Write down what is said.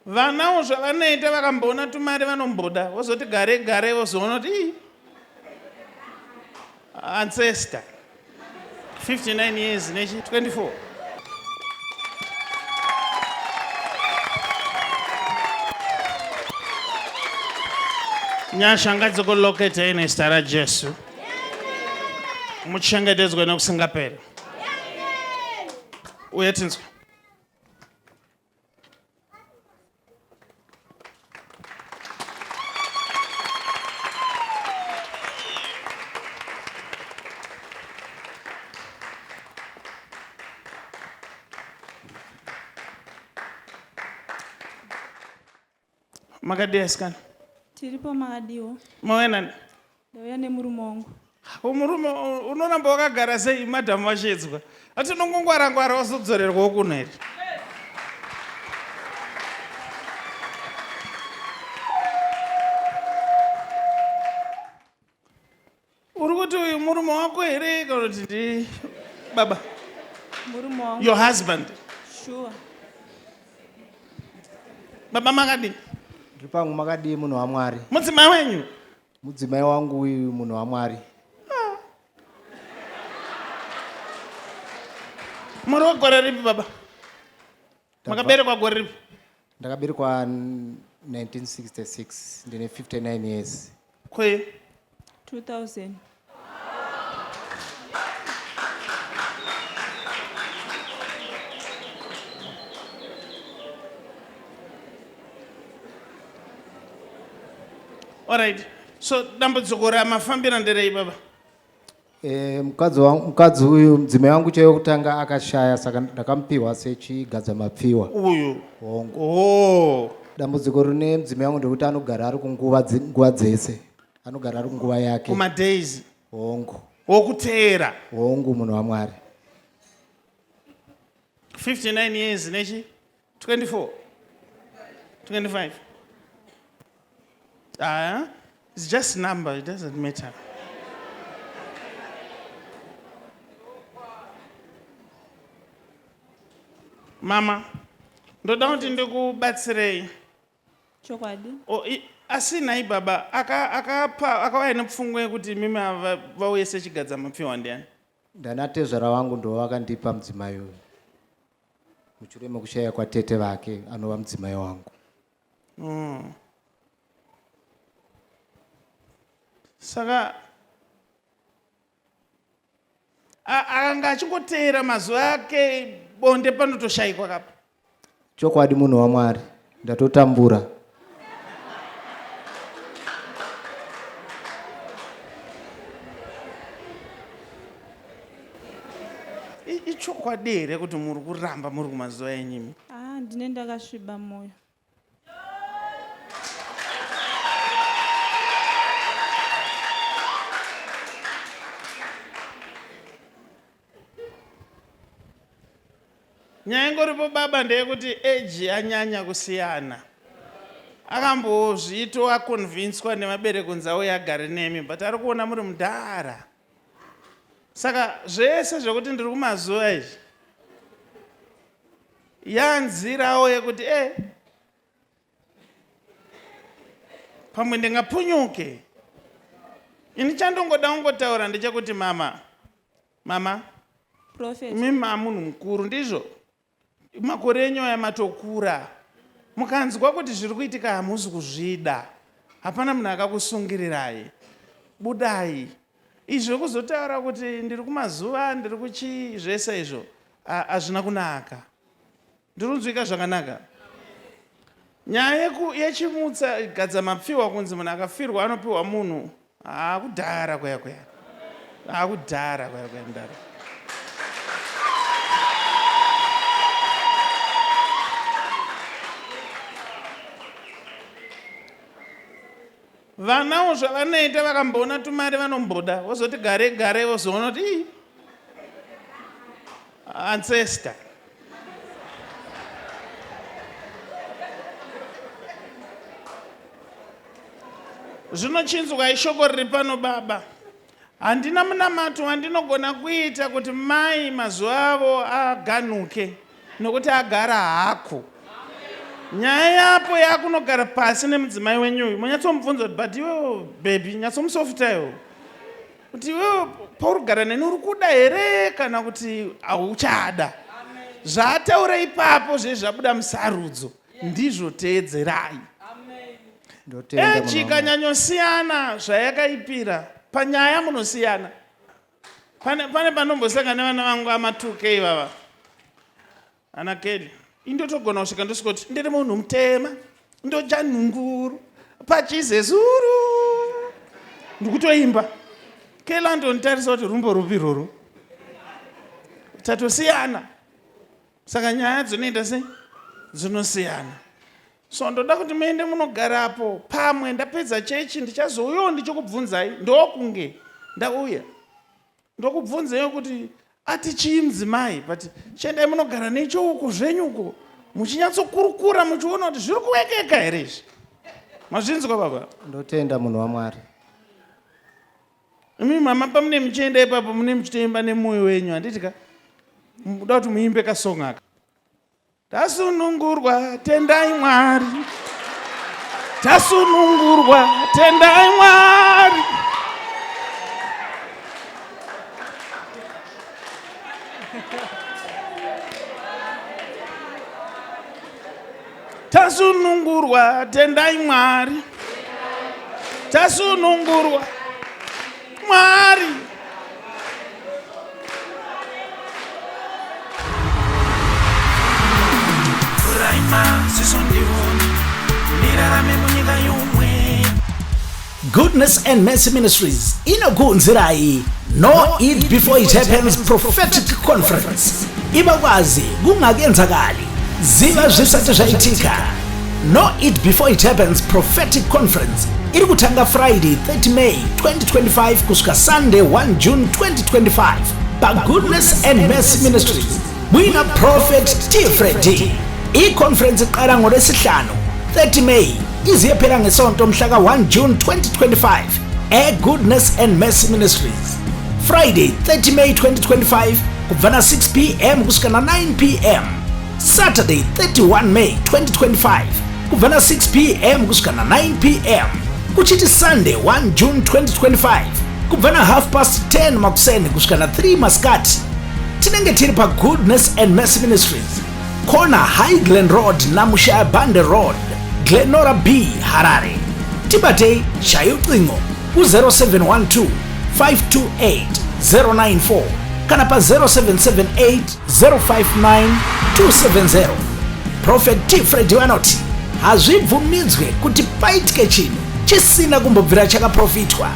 Vanawo zvavanoita vakamboona tumari vanomboda vozoti gare gare vozoona kuti ii ancestor 59 years nechi 24 nyasha ngadzikuloketei nezita rajesu muchengetedzwe nekusingaperi uye tinzwe Makadii asikana? Tiripo makadiwo. Mauya nani? Ndauya nemurume wangu. Ko murume unoramba wakagara sei madam vashedzwa? Ati unongongwara ngwara wazodzorerwawo kuno here? Uri kuti uyu murume wako here kana kuti ndi baba? Murume wangu. Your husband. Sure. Baba makadii? Ndiri pangu makadii munhu waMwari? Mudzimai wenyu? Mudzimai wangu uyu munhu waMwari. Muri wegore ripi baba? Makaberekwa gore ripi? Ndakaberekwa 1966 ndine 59 years. Kwe? 2000. Alright. So dambudziko ramafambira nderei baba? Eh, mukadzi wangu mukadzi uyu mudzimai wangu chaiyo kutanga akashaya saka ndakamupiwa sechigadza mapfiwa. Uyu. Hongu. Oh. Dambudziko rine mudzimai wangu ndekuti anogara ari kunguva nguva dzese. Anogara ari kunguva yake. Kuma days. Hongu. Wokuteera. Hongu munhu waMwari. 59 years nechi 24 25 ah it's just number it doesn't matter mama ndoda kuti ndikubatsirei Chokwadi. O, i- asi nhai baba akapa akauya nepfungwa yekuti imimi ava vauye sechigadza mapfihwa ndiani Ndana tezvara vangu ndovakandipa mudzimai uyu mushure mekushaya kwatete vake anova mudzimai wangu. Saka akanga achingoteera mazuva ake bonde panotoshayikwa kapa. Chokwadi munhu waMwari ndatotambura. Ichokwadi here kuti muri kuramba muri kumazuva enyu imi? Ah, ndine ndakasviba moyo. Nyaya ingoripo baba ndeyekuti age yanyanya kusiyana. Akambozviito aconvinswa nevabereki kunzi auye agare nemi but ari kuona muri mudhara. Saka zvese zvekuti ndiri kumazuva izvi yanzirawo yekuti e eh, pamwe ndingapunyuke. Ini chandongoda kungotaura ndechekuti mama Mama, Prophet. imi mamunhu mukuru ndizvo? Makore enyu aya matokura. Mukanzwa kuti zviri kuitika hamusi kuzvida. Hapana munhu akakusungirirai. Budai. Izvi zvekuzotaura kuti ndiri kumazuva, ndiri kuchii zvese izvo hazvina kunaka. Ndiri kunzwika zvakanaka? Nyaya yechimutsa gadza mapfihwa kunzi munhu akafirwa anopiwa munhu haa kudhara kuya kuya haa kudhara kuya kuya mudhara. Vanawo zvavanoita vakamboona tumari vanomboda vozoti gare gare vozoona kuti ii ancestor. Zvino chinzwai shoko riri pano baba. Handina munamato wandinogona kuita kuti mai mazuva avo aganuke nokuti agara hako. Nyaya yapo yakunogara pasi nemudzimai wenyu uyu, monyatsomubvunza kuti but iwewo baby, nyatsomusofita iwo kuti iwewo pauri kugara neni uri kuda here kana kuti hauchada. Zvaataura ipapo zve zvabuda musarudzo, ndizvo teedzerai. Ndotenda Eji munhu waMwari. ikanyanyosiyana zvayakaipira panyaya munosiyana. Pane pane panombosangana nevana vangu ama2K vava. Ana Kelly. Indotogona kusvika ndosvika kuti ndiri munhu mutema. Ndoja nhunguru pachizezuru. Ndikutoimba. Kelly andonitarisa kuti rumbo rupi irworwo. Tatosiyana. Saka nyaya dzinoita sei? Dzinosiyana. So ndoda kuti muende munogarapo pamwe ndapedza chechi ndichazouyawo ndichikubvunzai ndokunge ndauya ndokubvunzaiwo kuti ati chii mudzimai, but chiendai munogara nechouko zvenyu uko muchinyatsokurukura muchiona kuti zviri kuwekeka here izvi. Mazvinzwa baba? Ndotenda munhu waMwari. Imi mama pamune muchienda ipapo mune muchitoimba nemwoyo wenyu handiti ka? Muda kuti muimbe kasong aka. Tasunungurwa tendai Mwari. Tasunungurwa tendai Mwari. Tasunungurwa tendai Mwari. Tasunungurwa Mwari. Vhurai maziso ndione ndirarame munyika yomwe. Goodness and Mercy Ministries inokuunzirai No It Before It Happens Prophetic Conference. Ibakwazi kungakenzakali, ziva zvisati zvaitika. Know It Before It Happens Prophetic Conference iri kutanga Friday 30 May 2025 kusvika Sunday 1 June 2025 paGoodness and Mercy Ministries muina Prophet T Freddy. I-conference iqala ngoLwesihlanu 30 May iziyephela ngesonto mhla ka-1 June 2025 e-Goodness and Mercy Ministries. Friday 30 May 2025 kubva na 6 pm kusvika na 9 pm. Saturday 31 May 2025 kubva na 6 pm kusvika na 9 pm, kuchiti Sunday 1 June 2025 kubva na half past 10 makuseni kusvika na 3 masikati. Tinenge tiri paGoodness and Mercy Ministries, corner High Glen Road naMushaya Bande Road, Glenora B, Harare. Tibatei shaya ucingo ku-0712 528 094 kana pa-0778 059 270. Prophet T Freddy vanoti hazvibvumidzwe kuti paitike chinhu chisina kumbobvira chakaprofitwa.